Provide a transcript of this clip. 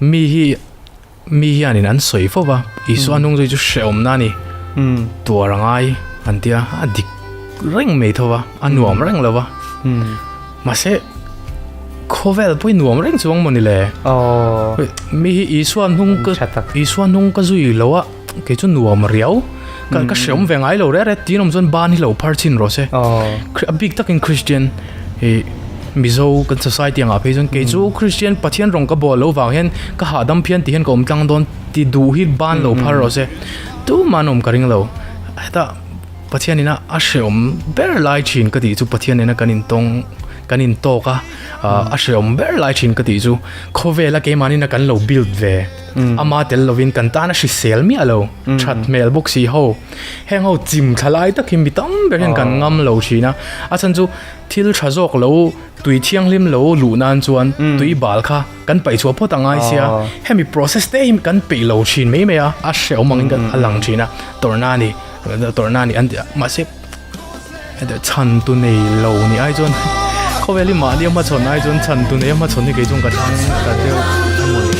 Mi hi mi hianin an sawi fo va, Isua hnung zui chu hrehawmna a ni, tuar a ngai an tia, a dik reng mai tho va, a nuam reng lo va. Mahse khawvel pawh hi nuam reng chuang maw ni le? Mi hi Isua hnung ka Isua hnung ka zui lo a, kei chu nuam riau, ka ka hrehawm ve ngai lo reh reh tiin awm chuan ban hi lo phar chhin rawh se. A bik takin Christian hi Mizo kan society angah phei chuan kei chu Christian Pathian rawng ka bawl loh vang hian ka hahdam phian tih hian ka awm tlang dawn ti duh hi ban lo phar rawh se. Tumah an awm ka ring lo. Heta Pathian ina a hrehawm ber lai thin ka tih chu Pathian ina kan intawng kan intawk a, a hrehawm ber lai thin ka tih chu khawvela keimahni ina kan lo build ve ama tel lovin kan tan a hrisel miah lo that hmel bawk si ho. Heng ho chim thla lai tak hi mi tam ber hian kan ngam lo thin a, a chhan chu thil tha zawk lo tui thianghlim lo luh nan chuan tui bal kha kan paih chhuah phawt a ngai sia, hemi process te hi kan peih lo thin mai mai a, a hrehawm angin kan a lang thin a, tawrhna a ni tawrhna a ni an ti a, mahse chhan tu nei lo ni ai chuan khawvel hi mahni a hmachhawn ai chuan chhan tu nei a hmachhawn hi kei chuan ka thlang ta deuh a maw ni.